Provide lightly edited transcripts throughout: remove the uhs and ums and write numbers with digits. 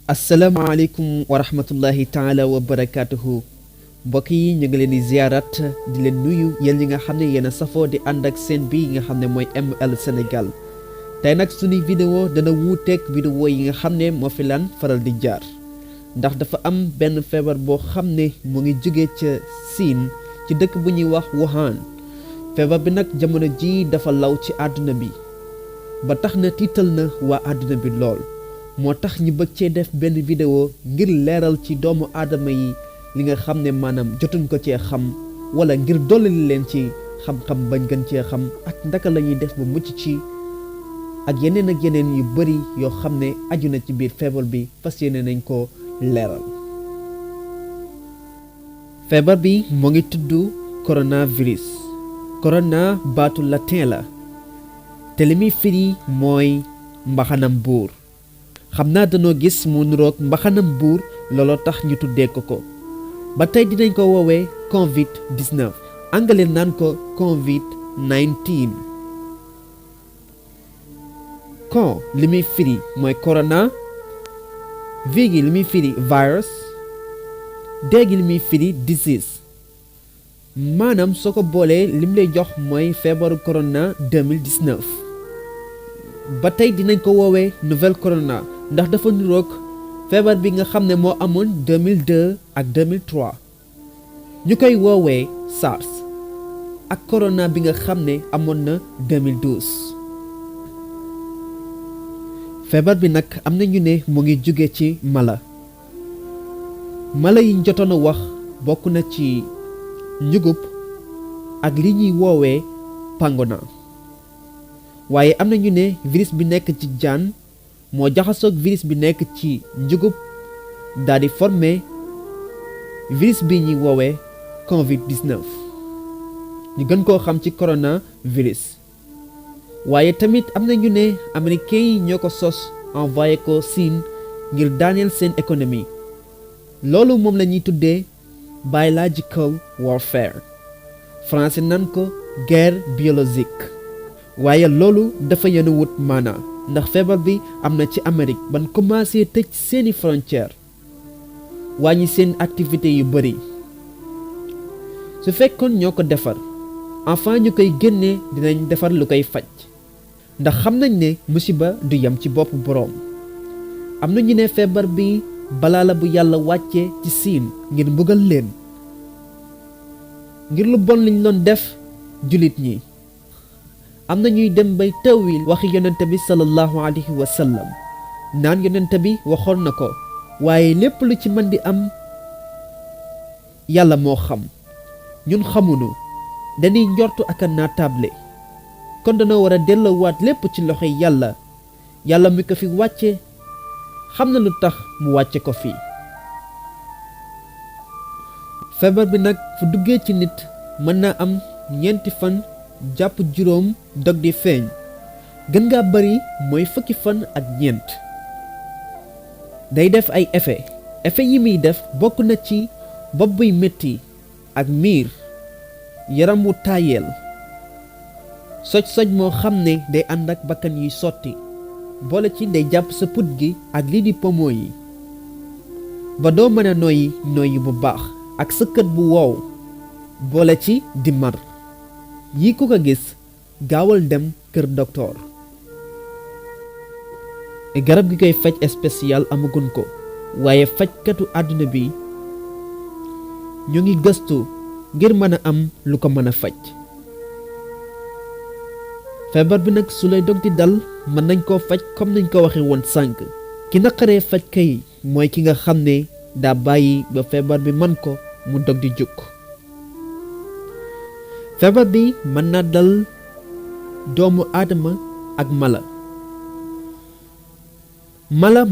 asalaamaaleykum wa rahmatullahi taala wa barakaatuhu mbokk yi ñu ngi leen di ziarat di leen nuyu yéen ñi nga xam ne yéen a safoo di ànd ak seen bi nga xam ne mooy ML Sénégal tey nag suñuy vidéo dana wuuteeg vidéo yi nga xam ne moo fi lan faral di jaar ndax dafa am benn feebar boo xam ne mu ngi jóge ca Siin ci dëkk bu ñuy wax Wuhan feebar bi nag jamono ji dafa law ci àdduna bi ba tax na tiital na waa àdduna bi lool moo tax ñu bëgg cee def benn vidéo ngir leeral ci doomu aadama yi li nga xam ne maanaam jotuñ ko cee xam wala ngir dolli leen ci xam-xam bañ gën cee xam ak ndaka la ñuy def ba mucc ci ak yeneen yu bari yoo xam ne aju na ci biir feebar bi fas yéene nañ ko leeral. feebar bi moo ngi tudd coronavirus. corona baatu latin la te li muy firi mooy mbaxanam buur. xam naa dañoo gis mu nuroog mbaxanam buur looloo tax ñu tuddee ko ba tey dinañ ko woowee Covid-19 angale naan ko Covid-19. con li muy firi mooy corona, vi gi li muy firi virus, dee gi li muy firi disease. maanaam soo ko boolee lim lay jox mooy feebaru corona 2019. ba tey dinañ ko woowee nouvelle corona ndax dafa niroog feebar bi nga xam ne moo amoon 2002 ak 2003 ñu koy woowee SARS ak corona bi nga xam ne amoon na 2012. feebar bi nag am na ñu ne mu ngi jóge ci mala yi jotoon a wax bokk na ci njugub ak li ñuy woowee pangolin waaye am na ñu ne virus bi nekk ci jaan moo jaxasoog virus bi nekk ci njugub daal di former virus bi ñuy woowee Covid-19 ñu gën koo xam ci coronavirus. waaye tamit am na ñu ne américains yi ñoo ko sos envoyé ko Siin ngir daaneel seen économie loolu moom la ñuy tuddee biological warfare français nan ko guerre biologique. waaye loolu dafa yenu wut maana ndax feebar bi am na ci Amérique ban commencé tëj seeni frontière wàññi seen activité yu bari su fekkoon ñoo ko defar enfin ñu koy génnee dinañ defar lu koy faj ndax xam nañ ne musiba du yem ci bopp boroom. am na ñu ne feebar bi balaa la bu yàlla wàcce ci Siin ngir mbugal leen ngir lu bon liñ doon def jullit ñi. am na ñuy dem bay tawil waxi yonente bi sallallahu alayhi wa sallam naan yonente bi waxoon na ko waaye lépp lu ci mën di am yàlla moo xam ñun xamunu dañuy njortu ak a naatable kon danoo war a delloowaat lépp ci loxoy yàlla mi ko fi wàcce xam na lu tax mu wàcce ko fii. feebar bi nag fu duggee ci nit mën naa am ñeenti fan jàpp juróom dog di feeñ gën ngaa bari mooy fukki fan ak ñeent. day def ay effet yi muy def bokk na ci bopp buy metti ak miir, yaram wu taayeel, soj moo xam ne day ànd ak bakkan yuy sotti boole ci day jàpp sa put gi ak lii di poumon yi ba doo mën a noyyi bu baax ak sa kët bu wow boole ci di mar. yi ku ko gis gaawal dem kër docteur. garab gi koy faj spécial amagun ko waaye fajkatu àdduna bi ñu ngi gëstu ngir mën a am lu ko mën a faj. feebar bi nag su lay dog di dal mën nañ koo faj comme nañ ko waxe woon sànq ki naqaree faj kay mooy ki nga xam ne daa bàyyi ba feebar bi man ko mu dog di jóg. feebar bi mën na dal doomu aadama ak mala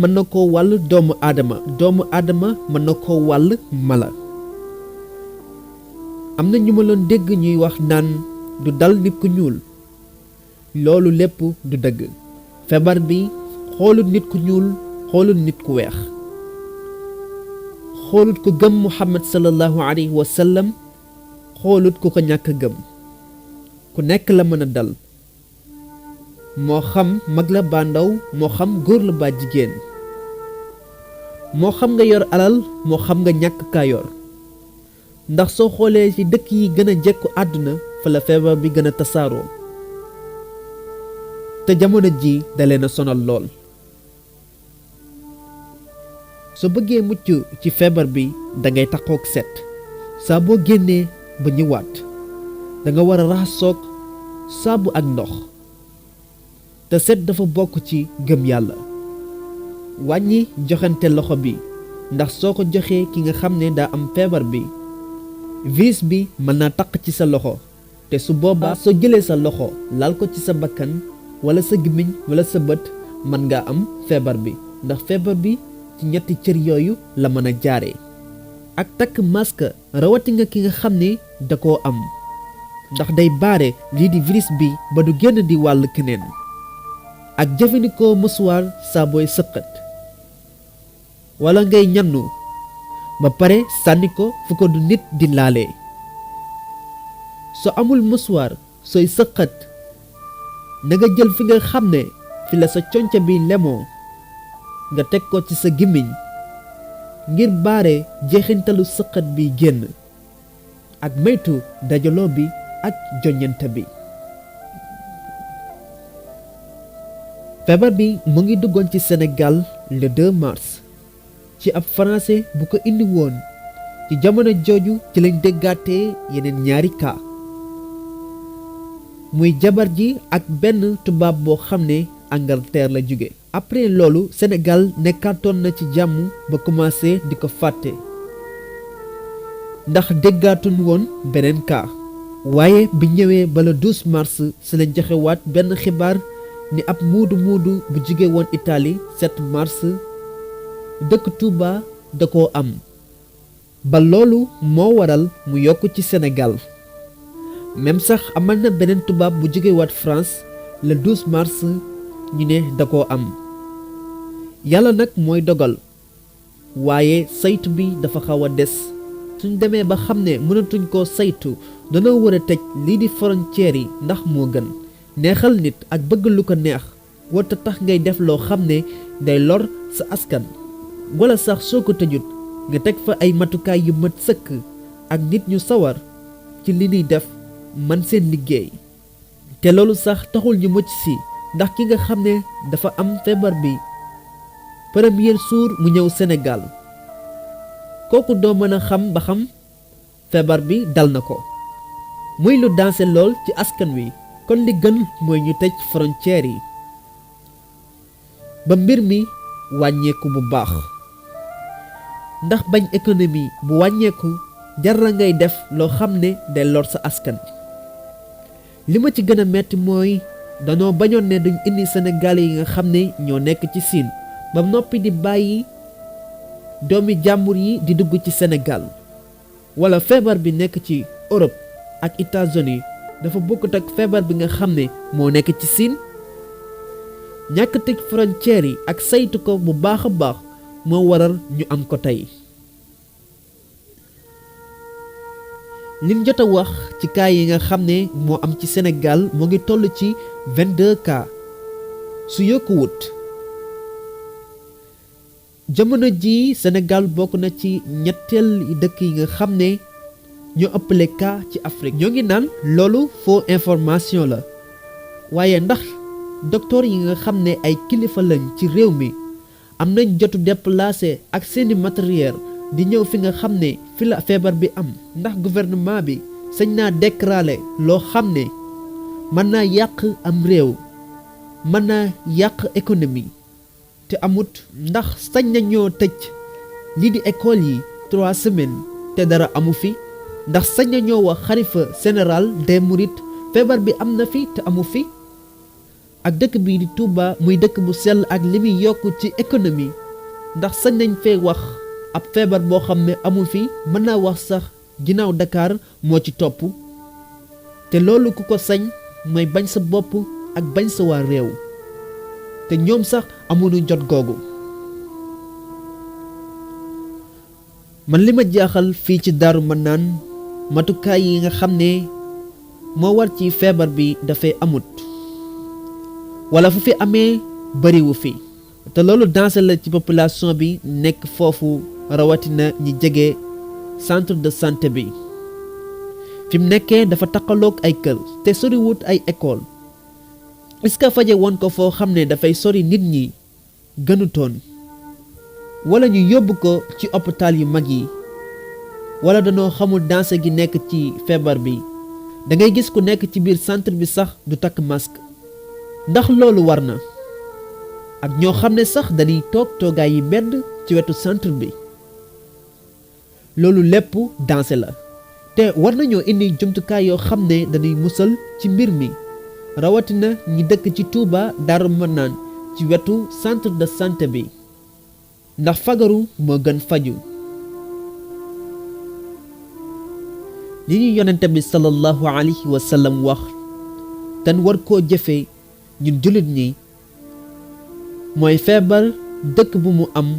mën na koo wàll doomu aadama mën na koo wàll mala. am na ñu ma doon dégg ñuy wax naan du dal nit ku ñuul loolu lépp du dëgg. feebar bi xoolut nit ku ñuul xoolut nit ku weex xoolut ku gëm Muhammad sallallahu alayhi wa sallam xoolut ku ko ñàkk gëm ku nekk la mën a dal moo xam mag la baa ndaw moo xam góor la baa jigéen moo xam nga yor alal moo xam nga ñàkk kaa yor ndax soo xoolee ci dëkk yi gën a jekku àdduna fa la feebar bi gën a tasaaroo te jamono ji dalee na sonal lool soo bëggee mucc ci feebar bi dangay takkook set saa boo génnee ba ñëwaat danga war a raxasoog saabu ak ndox te set dafa bokk ci gëm yàlla wàññi joxante loxo bi ndax soo ko joxee ki nga xam ne daa am feebar bi virus bi mën naa taq ci sa loxo te su boobaa soo jëlee sa loxo laal ko ci sa bakkan wala sa gémmiñ wala sa bët mën ngaa am feebar bi ndax feebar bi ci ñetti cër yooyu la mën a jaaree ak takk masque rawati nga ki nga xam ne da koo am ndax day baare lii di virus bi ba du génn di wàll keneen ak jëfandikoo musuwaar saa booy sëqat wala ngay ñannu ba pare sànni ko fu ko du nit di laalee soo amul musuwaar sooy sëqat na nga jël fi nga xam ne fi la sa conca bi lemoo nga teg ko ci sa gémmiñ ngir baare jeexintalu sëqat bi génn ak moytu dajaloo bi ak joññante bi feebar bi mu ngi duggoon ci Sénégal le 2 mars ci ab français bu ko indi woon ci jamono jooju ci lañ déggaatee yeneen ñaari cas muy jabar ji ak benn tubaab boo xam ne Angleterre la jóge après loolu Sénégal nekkaatoon na ci jàmm ba commencé di ko fàtte ndax déggaatuñ woon beneen cas waaye bi ñëwee ba le 12 mars si lañ joxewaat benn xibaar ni ab muudu bu jóge woon Italie 7 mars dëkk Touba da koo am ba loolu moo waral mu yokk ci Sénégal même sax amal na beneen tubaab bu jóge waat France le 12 mars ñu ne da koo am yàlla nag mooy dogal waaye saytu bi dafa xaw a des suñ demee ba xam ne mënatuñ koo saytu danoo war a tëj lii di frontières yi ndax moo gën neexal nit ak bëgg lu ko neex warta tax ngay def loo xam ne day lor sa askan wala sax soo ko tëjut nga teg fa ay matukaay yu mat sëkk ak nit ñu sawar ci li ñuy def man seen liggéey te loolu sax taxul ñu mucc si ndax ki nga xam ne dafa am feebar bi premier jour mu ñëw Sénégal kooku doo mën a xam ba xam feebar bi dal na ko muy lu dansé lool ci askan wi kon li gën mooy ñu tëj frontières yi ba mbir mi wàññeeku bu baax ndax bañ économie bu wàññeeku jar na ngay def loo xam ne day lor sa askan li ma ci gën a metti mooy danoo bañoon ne duñ indi Sénégalais yi nga xam ne ñoo nekk ci Siin ba noppi di bàyyi doomi jàmbur yi di dugg ci Sénégal wala feebar bi nekk ci Europe ak États-Unis dafa bokkut ak feebar bi nga xam ne moo nekk ci Siin ñàkk tëj frontières yi ak saytu ko bu baax a baax moo waral ñu am ko tey liñ jot a wax ci cas yi nga xam ne moo am ci Sénégal mu ngi toll ci 22 cas su yokkuwut jamono ji Sénégal bokk na ci ñetteel dëkk yi nga xam ne ñoo ëppale cas ci Afrique ñoo ngi naan loolu faux information la waaye ndax docteur yi nga xam ne ay kilifa lañ ci réew mi am nañ jotu déplacé ak seeni matériel di ñëw fi nga xam ne fi la feebar bi am ndax gouvernement bi sañ naa déclarer loo xam ne mën naa yàq am réew mën naa yàq économie te amut ndax sañ nañoo tëj lii di école yi 3 semaines te dara amu fi ndax sañ nañoo wax xalifa général des mourides feebar bi am na fi te amu fi ak dëkk bii di Touba muy dëkk bu sell ak li muy yokk ci économie ndax sañ nañ fee wax ab feebar boo xam ne amul fi mën naa wax sax ginnaaw Dakar moo ci topp te loolu ku ko sañ mooy bañ sa bopp ak bañ sa waa réew te ñoom sax amuñu jot googu man li ma jaaxal fii ci Daaru Manaan matukaay yi nga xam ne moo war ci feebar bi dafay amut wala fu fi amee bariwu fi te loolu danger la ci population bi nekk foofu rawatina ñi jege centre de santé bi fi mu nekkee dafa taqaloog ay kër te soriwut ay école est-ce que faje woon ko foo xam ne dafay sori nit ñi gënutoon wala ñu yóbbu ko ci hôpital yu mag yi wala danoo xamul danger gi nekk ci feebar bi da ngay gis ku nekk ci biir centre bi sax du takk masque ndax loolu war na ak ñoo xam ne sax dañuy toog toogaay yi mbedd ci wetu centre bi loolu lépp danger la te war nañoo indi jumtukaay yoo xam ne dañuy musal ci mbir mi rawatina ñi dëkk ci Touba Darou Manane ci wetu centre de santé bi ndax fagaru moo gën faju li ñu yonente bi sallallahu alayhi wa sallam wax ten war koo jëfe ñun jullit ñi mooy feebar dëkk bu mu am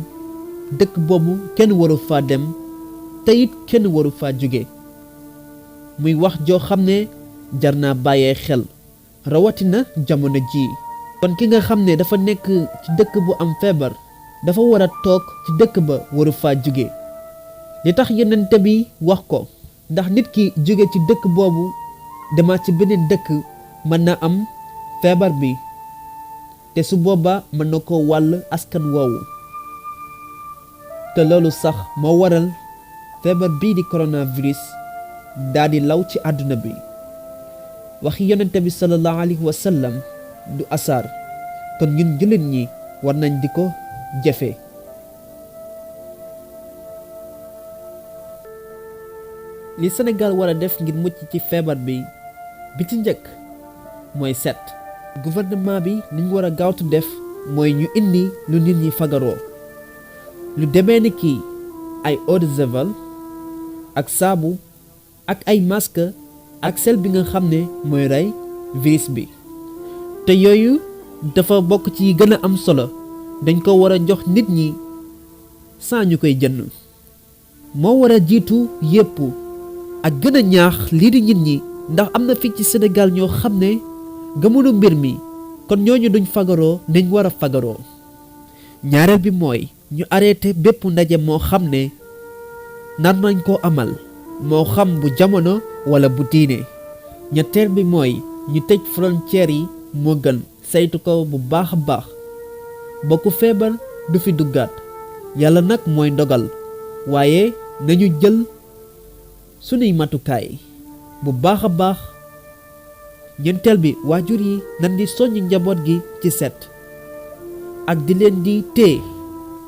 dëkk boobu kenn waru faa dem te it kenn waru faa jóge muy wax joo xam ne jar naa bàyyee xel rawatina jamono ji kon ki nga xam ne dafa nekk ci dëkk bu am feebar dafa war a toog ci dëkk ba waru faa jóge li tax yonent bi wax ko ndax nit ki jóge ci dëkk boobu demaat ci beneen dëkk mën na am feebar bi te su boobaa mën na ko wàll askan woowu te loolu sax moo waral feebar bii di coronavirus daal di law ci àdduna bi waxi yonente bi sallallahu alayhi wa sallam du asaar kon ñun jullit ñi war nañ di ko jëfe li Sénégal war a def ngir mucc ci feebar bi ci njëkk mooy set gouvernement bi li ñu war a gaawtu def mooy ñu indi lu nit ñi fagaroo lu demee ni kii ay eau de javel ak saabu ak ay masque ak sel bi nga xam ne mooy rey virus bi te yooyu dafa bokk ci gën a am solo dañ ko war a jox nit ñi saa ñu koy jënd moo war a jiitu yépp ak gën a ñaax lii di nit ñi ndax am na fii ci Sénégal ñoo xam ne gëmunu mbir mi kon ñooñu duñ fagaroo nañ war a fagaroo ñaareel bi mooy ñu arrêté bépp ndaje moo xam ne nar nañ koo amal moo xam bu jamono wala bu diine ñetteel bi mooy ñu tëj frontières yi moo gën saytu ko bu baax a baax bokku feebar du fi duggaat yàlla nag mooy ndogal waaye nañu jël sunuy matukaay bu baax a baax ñeenteel bi waajur yi nan di soññ njaboot gi ci set ak di leen di téye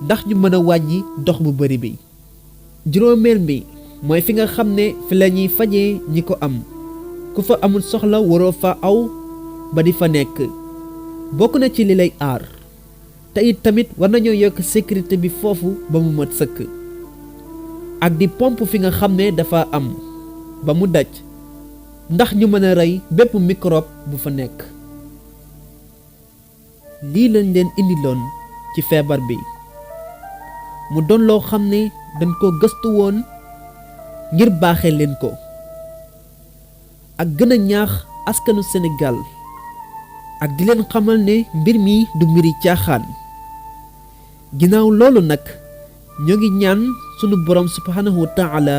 ndax ñu mën a wàññi dox bu bari bi juróomeel bi mooy fi nga xam ne fi la ñuy fajee ñi ko am ku fa amul soxla waroo fa aw ba di fa nekk bokk na ci li lay aar te it tamit war nañoo yokk sécurité bi foofu ba mu mat sëkk ak di pompe fi nga xam ne dafa am ba mu daj ndax ñu mën a rey bépp microbe bu fa nekk lii lañ leen indiloon ci feebar bi mu doon loo xam ne dañ ko gëstu woon ngir baaxee leen ko ak gën a ñaax askanu Sénégal ak di leen xamal ne mbir mi du mbiri caaxaan ginnaaw loolu nag ñoo ngi ñaan sunu borom subhanahu wa taala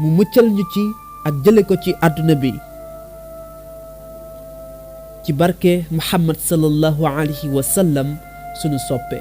mu muccal ñu ci ak jële ko ci àdduna bi ci barke Muhammad sallallahu alayhi wa sallam sunu soppe